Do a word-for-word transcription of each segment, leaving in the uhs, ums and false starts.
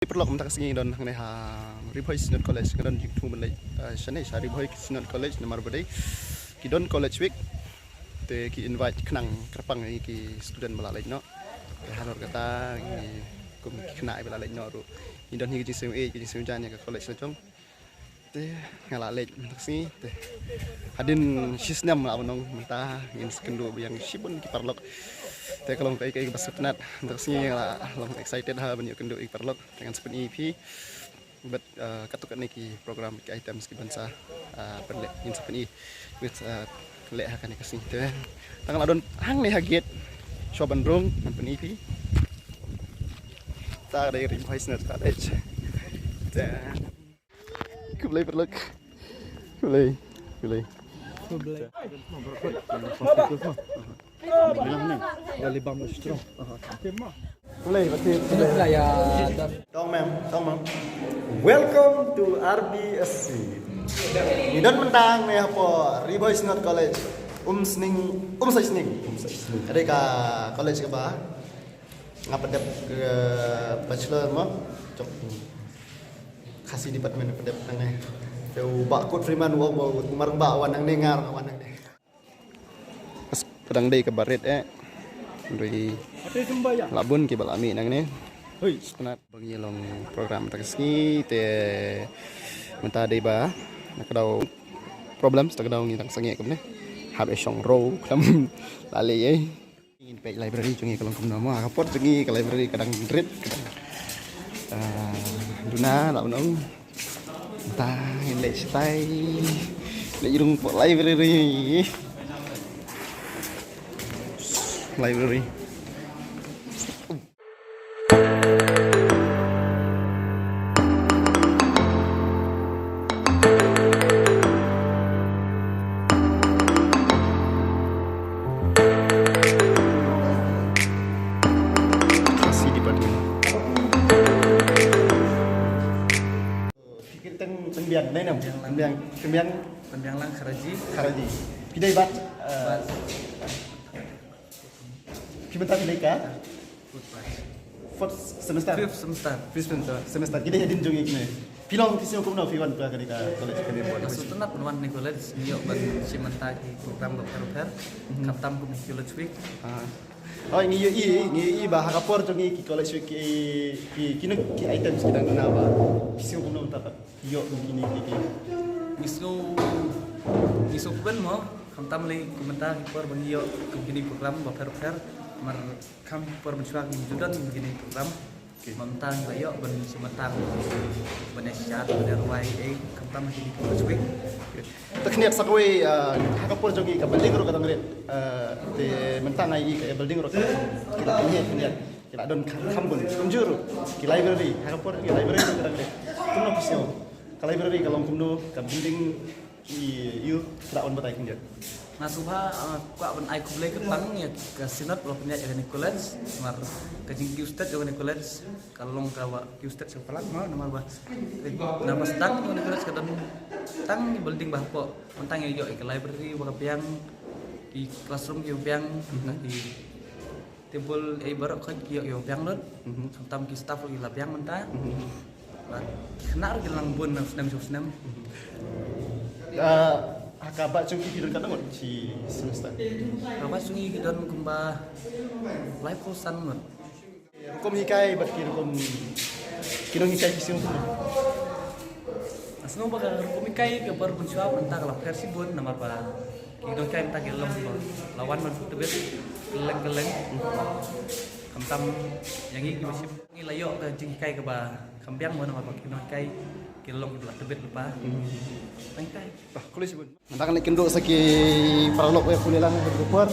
Paralok, mynta ka sngi ngi don hangne ha Ri Bhoi Synod College, ngi don jingthung ban leit, eh, shane sha Ri Bhoi Synod College namar ba dei ki don College Week. Te ki invite khnang kyrpang ïa ki student ba la leit noh. Te halor kata ngi kum ki khynnah ba la leit noh ruh ngi don hi ka jingsngewsih, ka jingsngewjan ïa ka college la jong. Te nga la leit mynta ka sngi te hadien shi snem la ban ong mynta ngin sa kynduh biang shibun ki paralok. Te ka long kaei kaei kaba sngewtynnat mynta ka sngi, nga la long excited ha ban ïoh kynduh ïa ki paralok. Te ngan sa pyni ïa phi bad, eh, katto katne ki program, ki items ki ban sa, eh, pynleh, ngin sa pyni bad, eh, leh ha kane ka sngi. Te tang la don hangne ha gate shuwa ban rung ngan pyni ïa phi. Ta ka dei Ri Bhoi Synod College. Te Khublei paralok. Khublei. Khublei. Khublei. Tong mem, tong mem. Welcome to R B S C. Ngi don mynta hangne hapoh Ri Bhoi Synod College. Umsning, Umsning. Ka dei ka college kaba nga pat dep, eh, bachelor mo. Chok Khasi department pat dep hangne. Te u Bah Kut Freeman u ong ba u Umar ba wan hangne, nga ruh nga wan hangne. Pas ka dang dei kaba rit eh. Ri la bun kiba la mih hangne. Sngewtynnat ba ngi long program mynta ka sngi te mynta dei ba na ka daw problems, na ka daw ngi dang sangeh kumne. Hap ïa shong rou khlem la leh ei. Ngin peit library jong ngi ka long kumno mo. Ha ka por jong ngi ka library ka dang rit, ka dang, ah, duna la ban ong. Mynta ngin leit shatai, leit rung hapoh library. Library. Khasi department. Phi kyrteng Tengbiang, nai nam? Tengbiang, Tengbiang. Tengbiang Lang Kharaji. Kharaji. Phi dei batch, eh, batch. Phi mynta phi leit ka? Fourth batch. Fourth semester? Fifth semester. Fifth semester. Semester. Ki dei hadien jong ngi kine. Phi long phi sngew kumno phi wan pha kane ka college kane? Nga sngewtynnat ban wan kane college, ngi ïoh ban shim bynta ki program bapher bapher. Mhm. Khamtam kum College Week. Ah. Hooid, ngi ïohi, ngi ïohi ba ha ka por jong ngi ki College Week ki, ki, kino ki items ki dang duna ba phi sngew kumno mynta pat? Ïoh kum kine ki, ki. Ngi sngew, ngi sngewkmen mo, khamtam lei kum mynta ki por ba ngi ïoh kum kine program bapher bapher, namar kham ki por mynshuwa kim ju don kum kine program. Ok. Mynta ngi la ïoh ban shim bynta ban ïa shad, ban ïa rwai, eh, khamtam kine ki por shwa. Ok. Te khyndiat sa kawei, eh, ha ka por jong ngi ka building ruh ka dang rit, eh, te mynta nga ïohi ka building ruh ka, ki la khyndiat, khyndiat. Ki la don kham, kham bun. Kumjuh ruh ki library, ha ka por ki library ruh ka dang rit. Kumno phi sngew? Ka library ka long kumno, ka building ki ïoh, ka dang wan batai khyndiat. Nga sngewbha, ah, kwah ban ai khublei kyrpang ïa ka Synod ba la pynïaid ïa kane college, namar ka jingkiew stet jong kane college ka long kaba kiew stet sha palat mo, namar ba, eh, namar ba sdang jong kane college ka don tang building ba hapoh, tang ïa ïoh ïa ka library ba ka biang, ki classroom ki biang, ki table, eh, baroh khoit ki ïoh, ïoh biang lut. Mhm. Khamtam ki staff ruh ki la biang mynta. Mhm. Bad ki khynnah ruh ki la nang bun na u snem sha u snem. Mhm. Ah, ha ka batch jong ki ki don katno ngut shi semester? Ka batch jong ngi ki don kumba laiphew san ngut. Rukom hikai bad ki rukom, ki nonghikai ki sngew kumno? Nga sngew ba ka rukom hikai ka por mynshuwa mynta ka la pher shibun namar ba ki nonghikai mynta ki long ba la wan ban tbit kylleng kylleng. Khamtam ïa ngi kiba shim ngi la ïoh ka jinghikai kaba kham biang mo namar ba ki nonghikai ki long kiba la tbit lypa. Tang hikai. Bah, khublei shibun. Mynta kan leit kynduh sa ki paralok ïa pule lang ha ka por.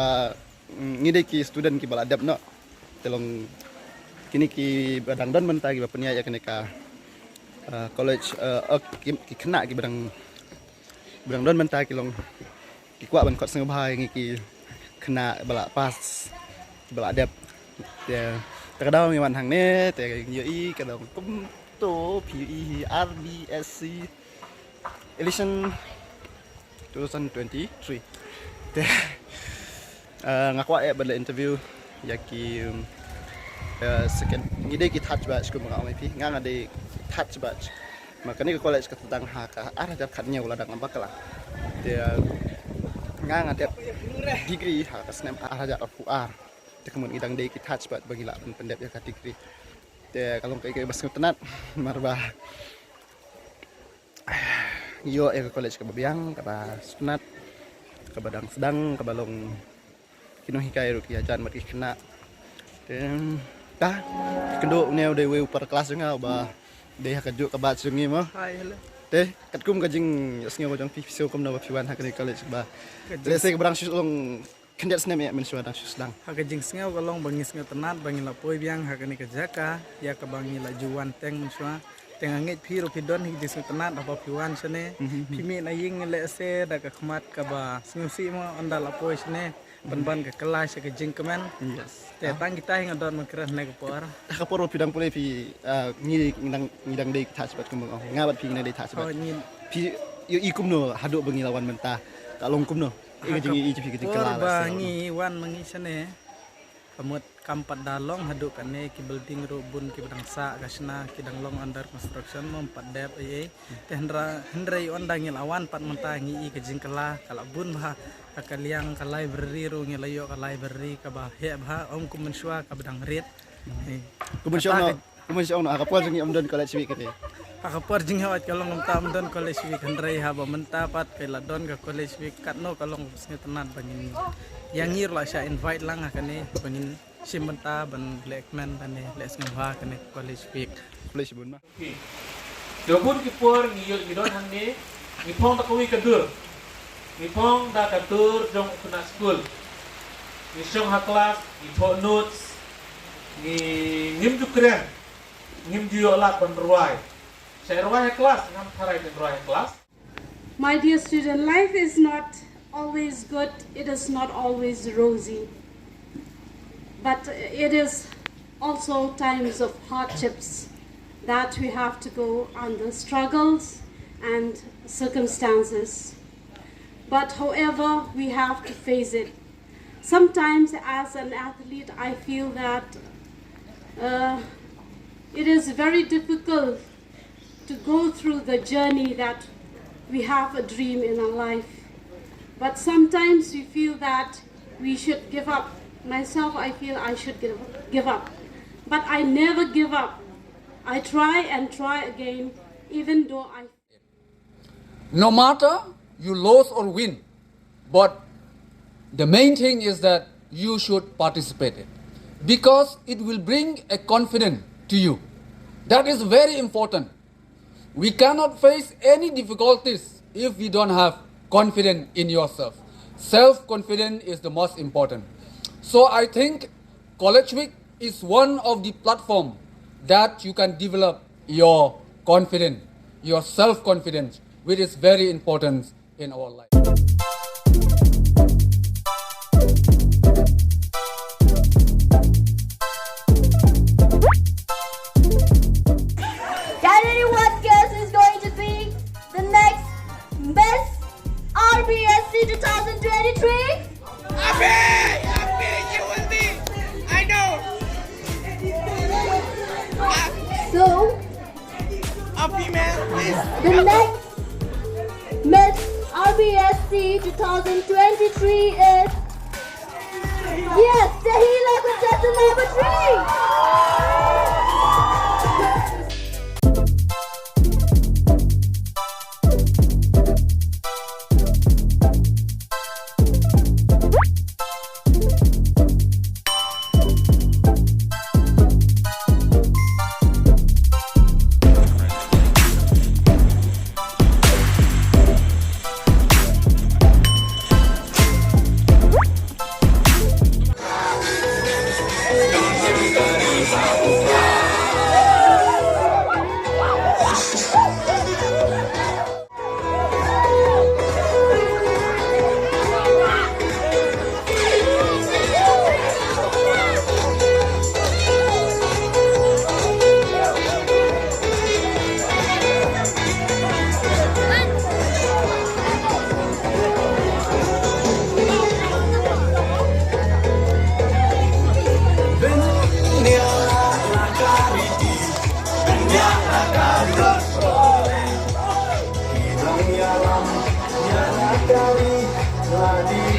Ah, mm, ngi dei ki student kiba la dep noh. Te long Kine kiba dang don mynta kiba pynïaid ïa kane ka, eh, college, eh, eh, ki, ki khynnah kiba dang, ba dang don mynta ki long, ki kwah ban khot sngewbha ïa ngi ki khynnah ba la pass, ba la dep. Te, te ka daw ngi wan hangne, te ngi ïohi ka daw kumto, phi ïohi hi R B S C election two thousand twenty-three. Te, eh, nga kwah ïa ban leh interview ïa ki, um, eh, second, ngi dei ki third batch kumba nga ong ïa phi, nga nga dei third batch. Ma kane ka college ka tang ha ka ar hajar khatñiew la dang bakla. Te, eh, nga nga dep degree ha ka snem ar hajar arphew ar. Te ka mut ngi dang dei ki third batch ba ngi lah ban pyndep ïa ka degree. Te ka long kaei kaei ba sngewtynnat namar ba ngi ïoh ïa ka college kaba biang, kaba sngewtynnat, kaba dang sdang, kaba long ki nonghikai ruh ki hajan bad ki khynnah. Te, ta, kynduh une u dei uwei u para klas jong nga uba dei ha kajuh ka batch jong ngi mo. Hi, hello. Te, katkum ka jingïohsngew jong phi, phi sngew kumno ba phi wan ha kane ka college ba, ka jing- let's say, kaba dang shu long khyndiat snem ïa mynshuwa dang shu sdang. Ha ka jingsngew ka long ba ngi sngewtynnat ba ngi la poi biang ha kane ka jaka ïa kaba ngi la ju wan teng mynshuwa. Te nga ngeit phi ruh phi don hi ka jingsngewtynnat haba phi wan shane. Mhm. Phi mih na ïing lehse da ka khmat kaba sngewsih mo, ynda la poi shane pynban ka kylla sha ka jingkmen. Yes. Te tang kita hi nga don ban kren ha kane ka por. Ha ka por ba phi dang pule phi, ah, ngi, ngi dang, ngi dang dei ki third batch kumba nga bad phi ngi dang dei third batch. Oh, ngi. Phi ïohi kumno haduh ba ngi la wan mynta? Ka long kumno? Ïa ka jingïohi jong phi ka jingkylla. Ha ka por ba ngi wan ma ngi shane, ka mut kam pat da long haduh kane, ki building ruh bun kiba dang sah ka shna, ki dang long under construction, ym pat dep ei ei. Te hynrei, hynrei ynda ngi la wan pat mynta ngi i ka jingkylla ka la bun bha. Ha ka liang ka library ruh ngi la ïoh ka library kaba heh bha, ym kum mynshuwa kaba dang rit. Kum mynshuwa, kum mynshuwa ha ka por jong ngi ym don college week kata. Ha ka por jong ngi hooid ka long mynta ym don college week, hynrei haba mynta pat ka la don ka college week, katno ka long sngewtynnat ba ngin, ïa ngi ruh la shah invite lang ha kane ba ngin shim bynta ban leh kmen kane, leh sngewbha kane college week. College bun ma. Te bun ki por ngi ïoh, ngi don hangne, ngi phong da kawei ka dur. Ngi phong da ka dur jong u khynnah skul. Ngi shong ha klas, ngi thoh notes, ngi, ngim ju kren, ngim ju ïoh lad ban rwai. Sa rwai ha klas, ngam tharai ban rwai ha klas. My dear student, life is not always good, it is not always rosy. But it is also times of hardships that we have to go under, struggles and circumstances. But however, we have to face it. Sometimes, as an athlete, I feel that, uh, it is very difficult to go through the journey that we have a dream in our life. But sometimes we feel that we should give up. Myself, I feel I should give, give up. But I never give up. I try and try again, even though I No matter you lose or win, but the main thing is that you should participate it, because it will bring a confidence to you. That is very important. We cannot face any difficulties if we don't have confidence in yourself. Self-confidence is the most important. So I think College Week is one of the platform that you can develop your confidence, your self-confidence, which is very important in our life. Can anyone guess who's going to be the next Miss R B S C two thousand twenty-three? Abhi! Abhi, you will be! I know! So, a female, please! The next Miss R B S C two thousand twenty-three is, yes, Tehila, contestant number three!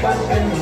Ban kynmaw